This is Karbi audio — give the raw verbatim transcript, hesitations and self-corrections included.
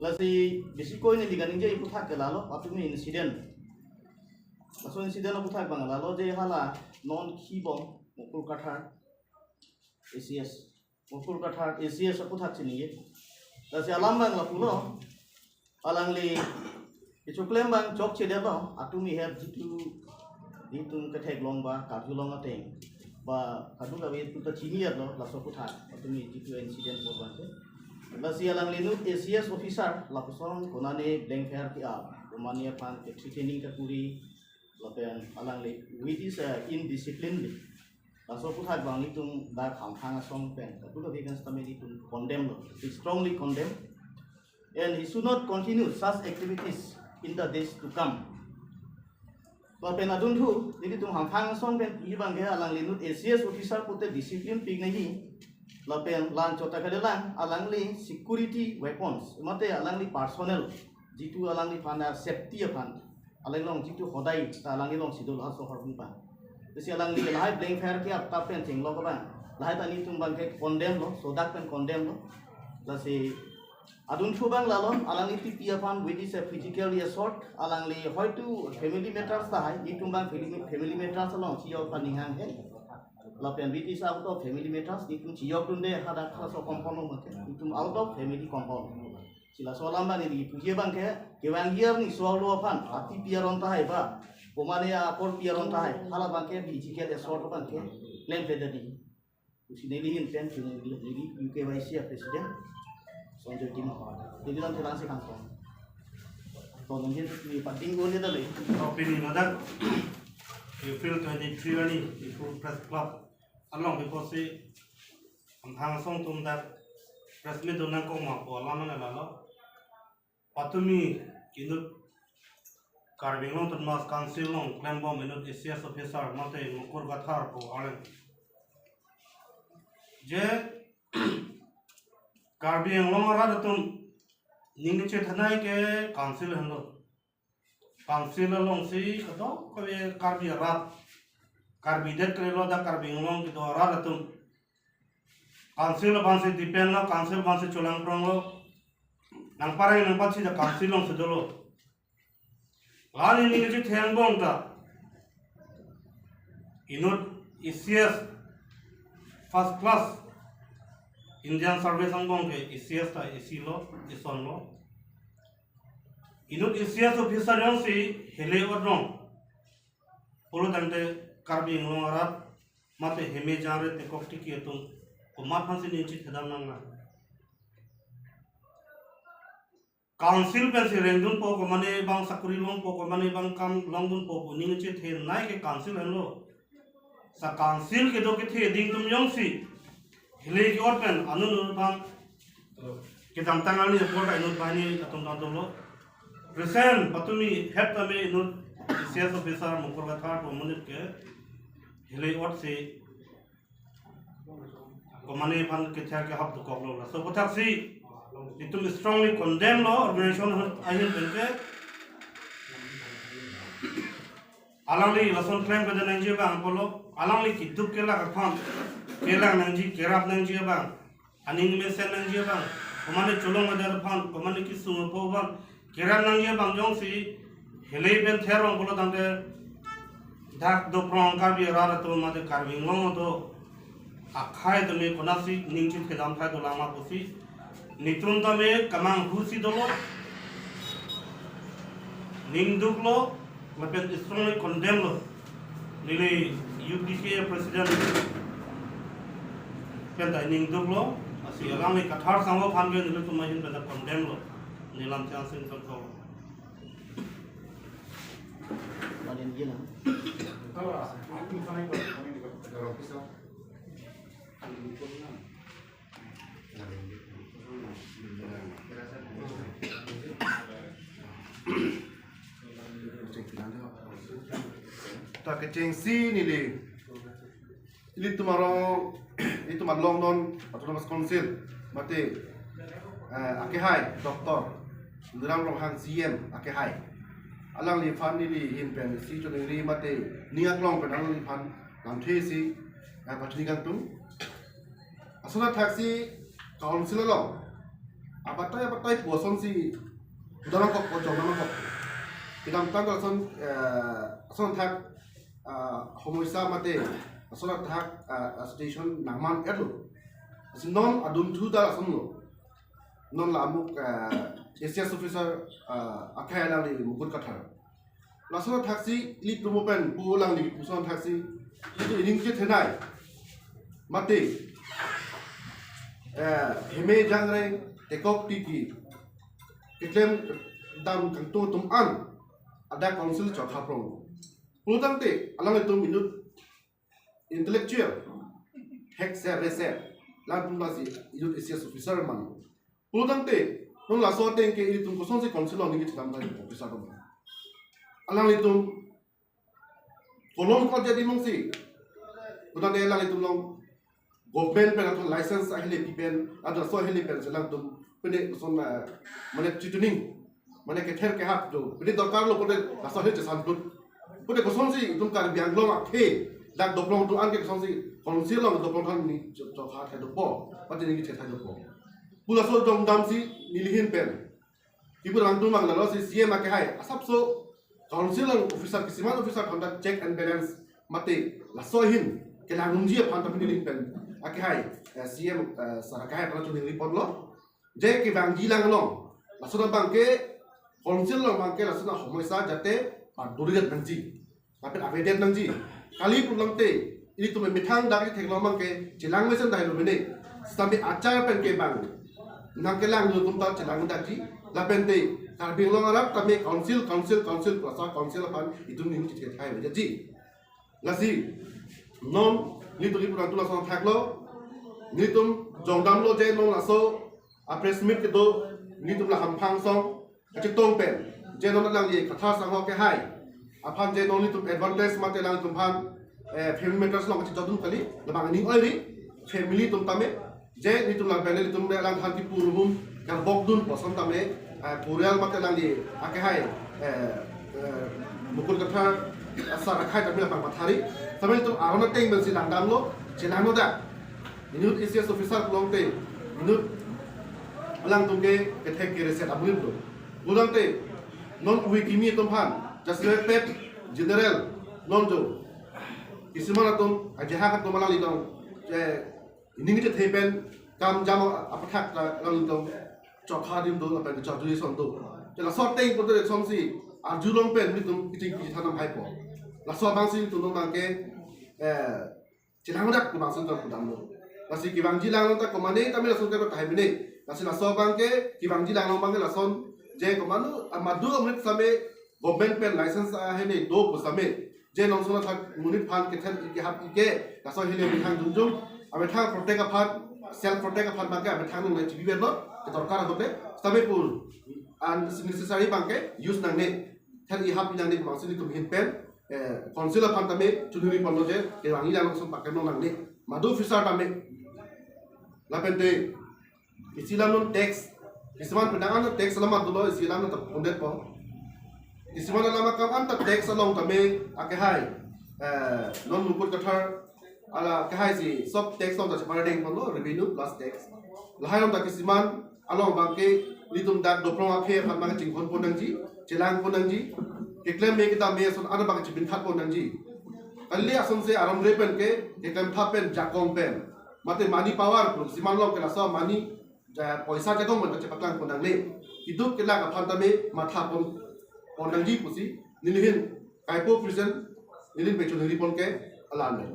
Lasi besi koi neli kaningje aphuthak ke lalo, patumi incident. Laso incident aphuthak abang lalo je hala non Khibong, Mukur Kathar, A C S. Mukur Kathar A C S aphuthak chiningje. Lasi alam abang lapulo, alangli kechoklem abang chokchedetlo, atumi het jitu, jitu ketheklong ba, karjulong ateng ba, kadokave puta chinidetlo, laso aphuthak, atumi jitu incident abang ke. Lasi alangli inut A C S officer, lapuson konane blank fire ke-ap, konane aphan ke threatening kakuri, lapen alangli with his uh, indiscipline. Laso aphuthak abang itum dak Hamphang asong pen, kadokave kan sitame itum condemn lo, we strongly condemn, and he should not continue such activities in the days to come. Lapen adunthu, nelitum Hamphang asong pen pi abang ke alangli inut A C S officer pute discipline pik nangji. Lapen la-anchot ta kadelang, alangli security weapons, mate alangli personal, jitu alangliphan a safety aphan, alangli along jitu hodai ta alangli alongsi dolo, laso ahormu abang. Lasi alangli lahai blank fire ke-ap ta pen chenglok abang, lahai ta nelitum abang ke condemn lo, sodak pen condemn lo. Lasi adunthu abang lalo, alangli tipi aphan with his a physical assault, alangli hoitu family matters tahai, nelitum abang family, family matters along chiyok aphan ning hanghe. Lapen with his out of family matters, nelitum chiyokdunde hadak laso compound along ke, nelitum out of family compound. Si laso alam abang neli puji abang ke, kevangji arni so-arlo aphan, atipi aron tahai ba, komane akorpi aron tahai, hala abang ke physical assault abang ke, claim pe dadi. Pusi neli ahin pen, neli, neli U K Y C a president, Sonjoy Timung. Neli lam telang si kangkong. Tonong hin, neli pating go ni dali. Pini ladak, April twenty-three arni, Diphu Press Club along bikosi Hamphang asong atum dak press meet do nangkok ma pu alam an lalo. Patumi inut Karbi Anglong Autonomous Council along klembom inut A C S officer mate Mukur Kathar pu arleng. Je Karbi Anglong arat atum ning kechethanai ke council henlo. Council alongsi kadokave Karbi arat, Karbi det kalilo dak Karbi Anglong kedo arat atum council aphansi depend lo, council aphansi cholangprong lo. Nangpareng nangpachini dak council alongsi dolo. Lani ning kechethe angbong ta inut A C S first class Indian Service angbong ke A C S ta A C lo, ison lo. Inut A C S officer jongsi hilai ot rong pulo tangte Karbi Anglong arat mate heme jangre tekok tiki atum komat aphansi ning chethedam nanglang? Council pensi rengdunpo, komane abang sakori longpo, komane abang kam longdunpo pu ning chethenei ke council henlo. Sa council kedo kethe ding atum jongsi hilai ke-ot pen anut anut aphan kedamtang arni apor ta inut banghini atum ta dolo. Recent patumi het tame inut A C S officer Mukur Kathar pu amonit ke hilai otsi komane aphan kether kehap dokoklo. Laso aphuthak si itum strongly condemn lo organization ahin pen ke. Alangli lason klem kedo nangji abang pulo, alangli keduk kelak aphan kelang nangji, kerap nangji abang, aning mesen nangji abang, komane cholong ajar aphan, komane kesung apo abang kerap nangji abang jongsi hilai pen therong pulo tangte dak doprong Karbi arat atum mate Karbi Anglong atum akhei tame konatsi ning chethedam thai dolang ma pusi netum tame kemanghu si dolo, ning duklo, lapen strongly condemn lo. Neli U P K president pen ta ning duklo, lasi alangli Kathar sangho aphan ke nelitum ahin pen ta condemn lo. Nelam chang sing sangho. Panin gila. Ta kechengsi neli, ilitum arong, ilitum along non Autonomous Council mate, eh, akehai Doctor Tuliram Ronghang C E M akehai, alangliphan neli ahin pensi choningri mate ning aklong pen alangliphan lamthe si, eh, pachini kangtung. Asonthotsi council along Abatai abatai pu asonsi damnangkok, pu jong damnangkok. Kedamtang ason, eh, ason thak, ah, homoisa mate, ason thak, ah, association nangman-etlo. Lasi non adunthu ta asonlo. Non la amuk, ah, A C S officer, ah, akhai alangli Mukut Kathar. Lason thaksi ili promo pen pu alangli puson thaksi ili ining chethenei. Mate, eh, heme jangreng tekok tiki keklem dam kangtung atum an adak council chokha prong. Pulotangte alanglitum inut intellectual, hek ser reser, latum lasi inut A C S officer man. Pulotangte non laso ateng ke ilitum kosonsi council along ningje chedam tha officer atum. Alanglitum kolom ko jadi mungsi. Pulotangte alanglitum along government pen atum license ahile pi pen, atum laso ahile pen si alanglitum pine koson, eh, mane chituning, mane kether kehap do. Pine dorkarlo pute laso ahile chesan tut. Pute kosonsi itum Karbi Anglong akhei dak doplong atum an ke kosonsi council along doplong than ni cho-, chokha thai dopo, mate ningje thai dopo. Pu laso jong damsi nelihin pen. Kipu rang tumang lalo si C M akehai asapso council along officer kisiman officer aphan ta check and balance mate laso ahin kelang unji aphan ta pini pen akehai, eh, C M, eh, sir akehai aphan ta choningri ponlo. Je kevangji lang along laso abang ke council along abang ke laso ahomoisa jate paduri det nangji. Lapen avedet nangji. Kali pulotangte ilitum methang dak theklong abang ke chelang mesen dahai lo mene. Sitame achar pen ke bang nangkelang lo atum ta chelang dakji. Lapen te Karbi Anglong arat tame council, council, council, prasa council aphan itum ningje thai veji. Lasi non nelitum ipura tu lason thaklo. Nelitum jongdamlo je non laso a-press meet kedo nelitum la hamphang song kachetong pen je non alangli Kathar sangho akehai aphan je non nelitum advantage mate alanglitum aphan, eh, family matters along kachejok dun kali, labang aning oiri family atum tame je nelitum la bene nelitum le alang than kipu rumum karbok dun pu ason tame, eh, purial mate alangli akehai, eh, eh, Mukut Kathar sir akhai tame labang pathari. Tame nelitum aron ateng pensi langdamlo, chelangno dak. Inut A C S officer pulotangte inut alangtum ke kethek kereset amonit lo. Pulotangte non ove kimi atum aphan, just like pet general non jo kisiman atum, ajahak atum alangli tong, eh, ining chethe pen kam jam apathak ta alangli tong chokha adim do lapen chokha adim son do. Je laso ateng pute kosonsi arjulong pen nelitum kiching kichi thanam haipo. Laso abangsi nelitum abang ke, eh, chelang dak kemang sun ta kedamlo. Lasi kevangji lang ta komane tame lason ke tahai mene. Lasi laso abang ke kevangji lang abang ke lason je komane amadu amonit sitame government pen license ahene do pu sitame je non sona thak monit aphan kethan ike hap ike laso ahile amethang dunjung, amethang protect aphan, self protect aphan abang ke amethang nang chibi berlo, kedorkar ahut le sitame pu unnecessary abang ke use nangne, than ihap inangne kemang si nelitum ahin pen, eh, council aphan tame choningri ponlo je kevangji lang ason paklem nangne, madu officer tame. Lapen te isi alam non tax, kisiman penang an tax alam atulo, isi alam non ta pondetpo. Kisiman alam akam an ta tax along tame akehai, eh, non Mukut Kathar along akehai si sob tax along ta chepardeng ponlo, revenue plus tax. Lahai along ta kisiman along abang ke nelitum dak doplong akhei aphan abang chinghon pon nangji, chelang pon nangji, keklem me kedam me ason an abang chepin khat pon nangji. Kali asonsi aron re pen ke keklem thap pen jakong pen mate money power pu kisiman along ke laso money, ja, poisa jakong pen ta chepaklang pon nangne. Keduk kelak aphan tame matha pon, pon nangji pusi nelihin kaipo present nelihin pen choningri pon ke alam lo.